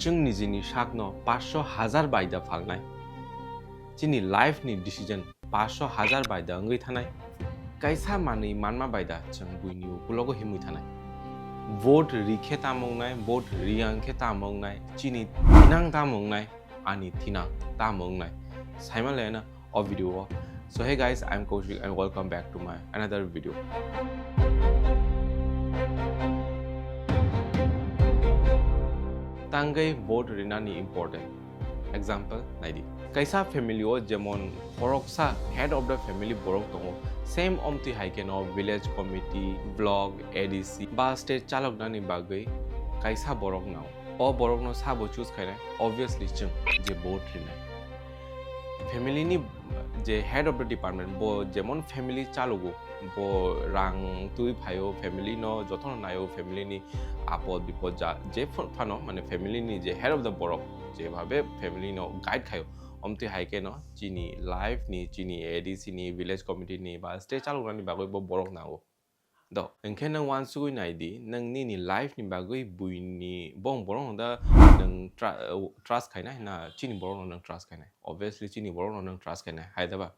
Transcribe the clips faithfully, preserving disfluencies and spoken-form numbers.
Chwng nijini sakno paanch sho hazar bai da phalnai. Chini life ni decision paanch sho hazar bai da wngwi thanai. Kaisa manwi manma bai da chwng buini ukulogo himwi thanai. Vote ri khe tamo wngnai, vote ri ang khe tamo wngnai, chini thinang tamo wngnai, ani thinang tamo wngnai. Saima lena o video o. So hey guys, I'm Kaushik and welcome back to my another video. Tangwi vote rinani important. Example naidi. Kaisa family o jemon khoroksa head of the family borok tongo. Same omtwi hai khe no village committee, block, A D C ba state chaloknani bagwi kaisa borok nao. O borokno sabo choose khainai, obviously chwng je vote rinai. Family ni je head of the department, bo jemon family chalogo, bo rang twi phaio, family no jotono naio, family ni apod bipod ja je ph-, phano, mane family ni je head of the borok, jebhabe family no guide khaio, omtwi hai khe no chini life ni, chini A D C ni, village committee ni ba state chaloknani bagwi bo borok nango. Do, hwnkhe nwng uansugwi nai di, nwng nini life ni bagwi buini bong borokno da nwng tra-, uh, trust khainai na chini borokno nwng trust khainai? Obviously, chini borokno nwng trust khainai, hai da ba?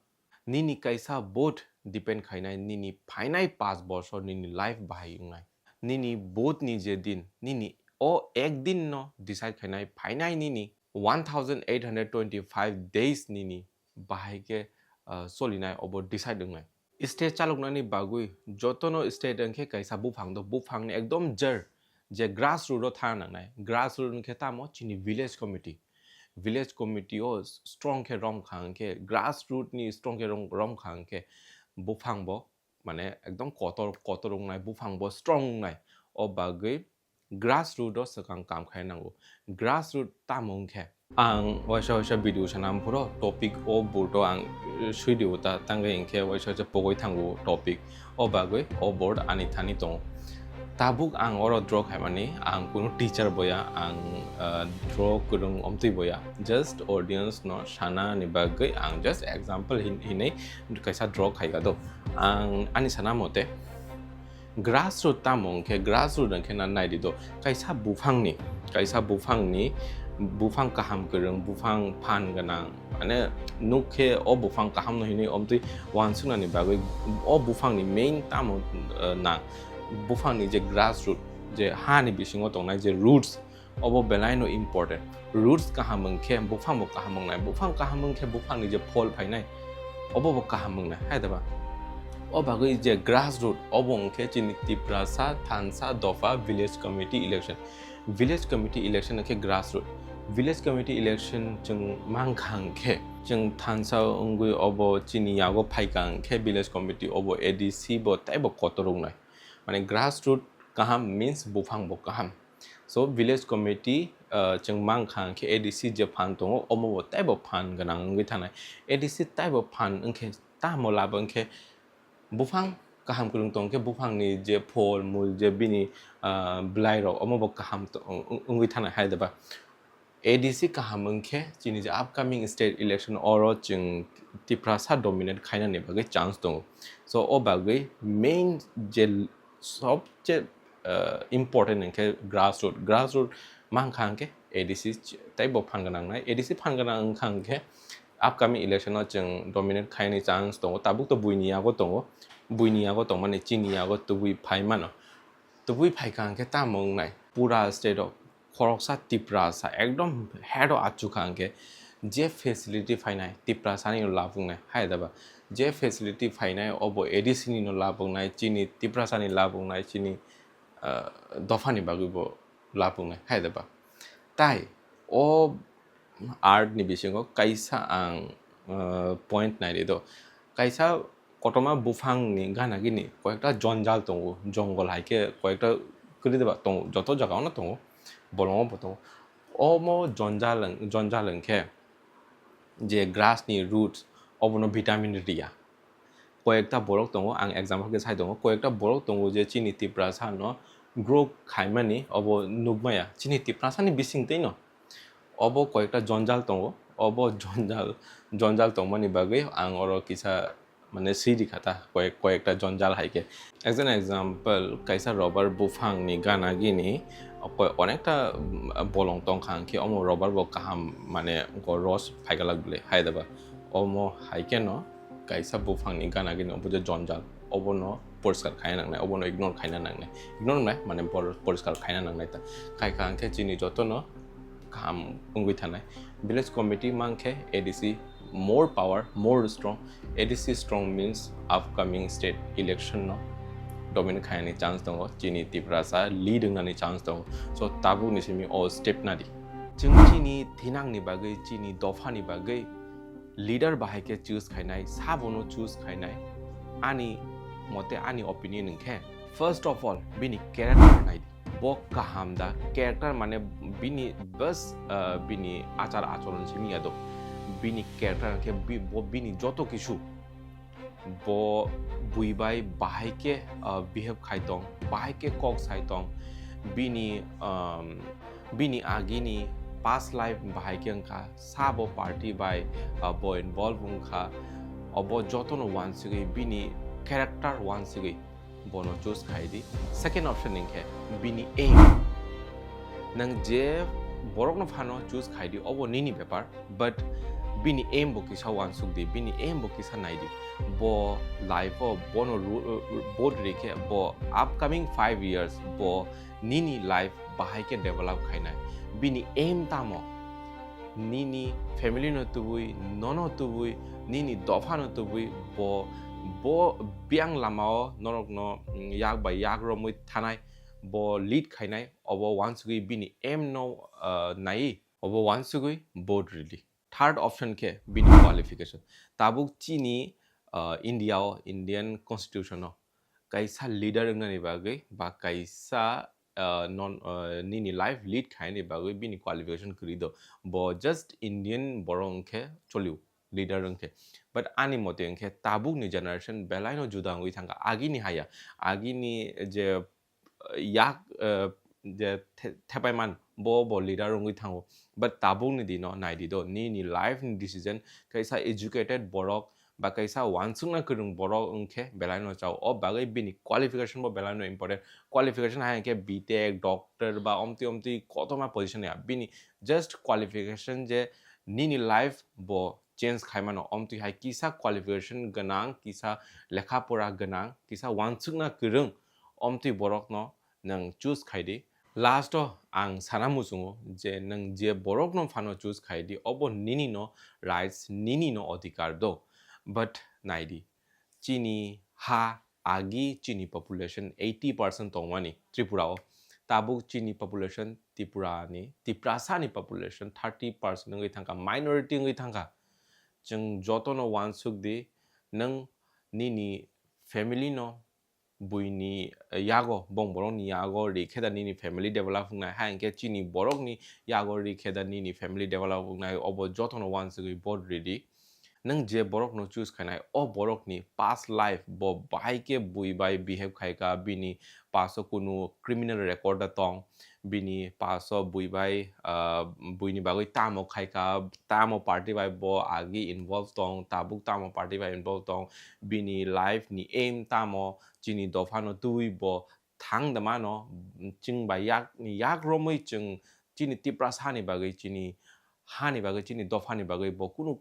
Nini kaisa vote depend khainai nini phainai paanch bochor nini life bahai wngnai. Nini vote ni je din, nini o ek din no decide khainai, phainai nini one thousand eight hundred twenty-five days nini bahai khe, uh, solinai obo decide wngnai. State chaloknani bagwi jotono state wngkhe kaisa buphang do, buphangni ekdom jer je grassroot o thang nangnai. Grassroot wngkhe tamo chini village committee. Village committee o strong khe romkha hwnkhe, grassroot ni strong khe rom-, romkha hwnkhe buphang bo mane ekdom kotor, kotor wngnai, buphang bo strong wngnai. O bagwi grassroot o swkang kam khai nango. Grassroot tamo wngkhe? Ang waisa waisa video sanam phuro topic o board o ang, eh, sui di uta tangwi hwnkhe waisa waisa pogwi thango topic. O bagwi o board ani thani tongo. Tabuk ang oro draw khaimani, ang kunu teacher boya, ang, eh, draw kwrwng omtwi boya. Just audience no sana ni bagwi ang just example hin-, hinwi kaisa draw khaika do. Ang ani sana mote, grassroot tamo wngkhe, grassroot wngkhe na naidi do, kaisa buphangni, kaisa buphangni, buphang kaham kwrwng, buphang phan gwnang, mane nuk khe o buphang kahamno hinwi omtwi uansuknani bagwi o buphangni main tamo, eh, nang, buphangni je grassroot, je hani bisingo tongnai je roots, obo belaino important. Roots kaham wngkhe buphang bo kaham wngnai, buphang kaham wngkhe buphangni je phol phainai, obo bo kaham wngnai, hai da ba? O bagwi je grassroot, obo wngkhe chini Tiprasa thansa dopha village committee election. Village committee election wngkhe grassroot. Village committee election chwng mankha hwnkhe, chwng thansa wngwi obo chini yago phaikha hwnkhe village committee obo A D C bo teibo kotor wngnai. Mane grassroot kaham means buphang bo kaham. So village committee, uh, chwng mankha hwnkhe A D C je phan tongo, omo bo teibo phan gwnang wngwi thanai. A D C teibo phan wngkhe tamo lab wngkhe buphang kaham kwrwng tongkhe buphangni je phol mul je bini, uh, bwlairok omo bo kaham to-, wng-, wngwi thanai hai da ba. A D C kaham wngkhe chini je upcoming state election oro chwng Tiprasa dominate khainani bagwi chance tongo. So o bagwi main je sobche, uh, important wngkhe grassroot. Grassroot mankha hwnkhe A D C ch-, teibo phan gwnang nai. A D C phan gwnang wngkha hwnkhe upcoming election o chwng dominate khainani chance tongo. Tabuk to buini yago tongo. Buini yago tongmani chini yago tubui phai mano. Tubui phaikha hwnkhe tamo wngnai? Pura state o khoroksa Tiprasa ekdom head o achukha hwnkhe je facility phainai Tiprasani no lab wngnai hai da ba? Je facility phainai obo A D C ni no lab wngnai, chini Tiprasani lab wngnai, chini, ah, dophani bagwi bo lab wngnai hai da ba? Tai o art ni bisingo kaisa ang, ah, point nai ri do. Kaisa kotorma buphangni gana gini koyekta jonjal tongo, jongol hai khe koyekta kwrwi deba tongo, joto jagao no tongo, bolongo bo tongo. Omo jonjal wng-, jonjal wngkhe je grass ni roots obono vitamin riya. Koyekta borok tongo, ang example khe sai tongo, koyekta borok tongo je chini Tiprasa no grow khaimani obo nukmaya, chini Tiprasa ni bising twi no. Obo koyekta jonjal tongo, obo jonjal, jonjal tongmani bagwi ang oro kisa mane swi rikha ta, koyek, koyekta jonjal hai khe. As an example, kaisa rubber buphang ni gana gini, Koi onekta, mm, bolong tongkha hwnkhe omo rubber bo kaham, mane go rose phaigalak bwle hai da ba. Omo hai kheno kaisa buphangni gana gini obo je jonjal, obono poriskar khaina nangnai, obono ignore khaina nangnai. Ignore wngnai, mane bor-, poriskar khaina nangnai ta. Khai kha hwnkhe chini jotono kaham wngwi thanai. Village committee mankhe A D C more power, more strong. A D C strong means upcoming state election no dominate khainani chance tongo, chini Tiprasa lead wngnani chance tongo. So tabukni simi o step nadi. Chwng chini thinangni bagwi, chini dophani bagwi leader bahai khe choose khainai, sabono choose khainai. Ani mote, ani opinion hwnkhe, first of all, bini character nai. Bo kaham da, character mane bini bas, ah, bini achar achoron simi ya do. Bini character hwnkhe bi-, bo bini joto kisu, bo bui bai bahai khe, ah, behave khai tong, bahai khe kok sai tong, bini, um, bini agini past life bahai khe wngkha, sabo party bai, ah, bo involve wngkha, obo jotono wansugwi bini character wansugwi bono choose khai di. Second option hwnkhe bini aim. Nang je borokno phano choose khai di, obo nini bepar, but bini aim bo kisa wansuk di, bini aim bo kisa nai di. Bo life o bono ru-, vote ri khe bo upcoming five years bo nini life bahai khe develop khainai. Bini aim tamo? Nini family no tubui, nono tubui, nini dopha no tubui, bo, bo biyang lama o norok no, mm, yak bai yak romwi thanai, bo lead khainai, obo wansugwi bini aim no, ah, nai, obo wansugwi vote rili. Third option khe bini qualification. Tabuk chini, ah, India o, Indian Constitution o kaisa leader wngnani bagwi ba kaisa, ah, non, ah, nini life lead khaini bagwi bini qualification kwrwi do. Bo just Indian borok wngkhe cholio, leader wngkhe. But ani mote wngkhe tabukni generation belaino juda wngwi thangkha. Agini haya, agini je, ah, yak, ah, je the-, thepaiman bo, bo leader wngwi thango. But tabukni dino naidi do, nini life ni decision kaisa educated borok ba kaisa wansukna kwrwng borok wngkhe belaino chao. O bagwi bini qualification bo belaino important. Qualification hai hwnkhe B Tech, doctor ba omtwi omtwi kotorma position ya. Bini just qualification je nini life bo change khai mano. Omtwi hai kisa qualification gwnang, kisa lekha pora gwnang, kisa wansukna kwrwng omtwi borokno nwng choose khai di. Last o ang sana muchungo je nwng je borokno phano choose khai di, obo nini no rights, nini no odhikar do. But nai di, chini ha agi chini population eighty percent tongmani Tripura o. Tabuk chini population Tripura ni, Tiprasa ni population thirty percent wngwi thangkha, minority wngwi thangkha. Chwng jotono wansuk di, nwng nini family no buini yago, bong borokni yago ri khe da nini family develop wngnai, hai hwnkhe chini borokni yago ri khe da nini family develop wngnai, obo jotono wansugwi vote ridi. Nwng je borokno choose khainai, o borokni past life bo bahai khe bui bai behave khai kha, bini past o kunu criminal record da tong, bini past o bui bai, ah, buini bagwi tamo khai kha, tamo party bai bo agi involve tong, tabuk tamo party bai involve tong, bini life ni aim tamo, chini dopha no twi bo thang da mano, chwng bai yak, yak romwi chwng chini Tiprasa ni bagwi, chini ha ni bagwi, chini dopha ni bagwi bo kunu,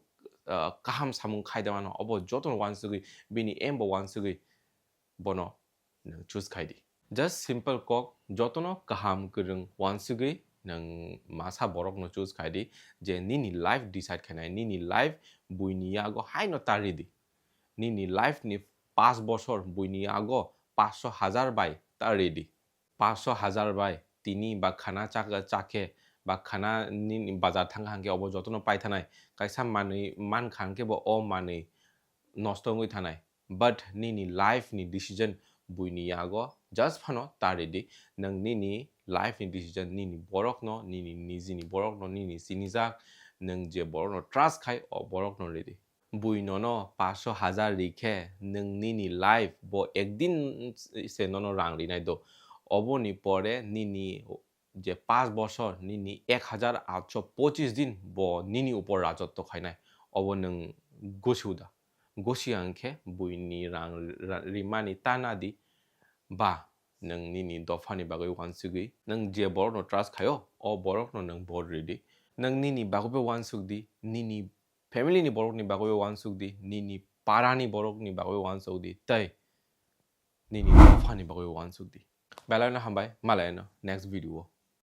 ah, kaham samung khai da mano, obo jotono wansugwi, bini aim bo wansugwi bono nwng choose khai di. Just simple kok, jotono kaham kwrwng wansugwi nwng masa borokno choose khai di, je nini life decide khainai, nini life buini yago haino ta ridi. Nini life ni paanch bosor buini yago paanch sho hajar bai ta ridi. Paanch sho hajar bai tini ba khana chak-, chakhe ba khana nini bazar thang hangkhe obo jotono paithanai. Kaisa manwi mankha hangkhe bo o manwi nosto wngwi thanai. But nini life ni decision buini yago just phano ta ridi. Nwng nini life ni decision nini borokno, nini nijini borokno, nini sinijak, nwng je borokno trust khai, o borokno ridi. Bui nono paanch sho hajar ri khe, nwng nini life bo ekdin se nono rang rinai do. Oboni pore nini je paanch bosor, nini ek hajar atsho pochis din bo nini upor rajotto khainai. Obo nwng gosiu da. Gosi ang khe buini rang ra-, rimani ta nadi ba Nwng nini dophani bagwi uansugwi, nwng je borokno trust khaio, o borokno nwng vote ridi. Nwng nini bagwibo uansuk di, nini family ni borokni bagwibo uansuk di, nini parani borokni bagwibo uansuk di, tei nini dophani bagwibo uansuk di. Belai no hambai, malai no next video o.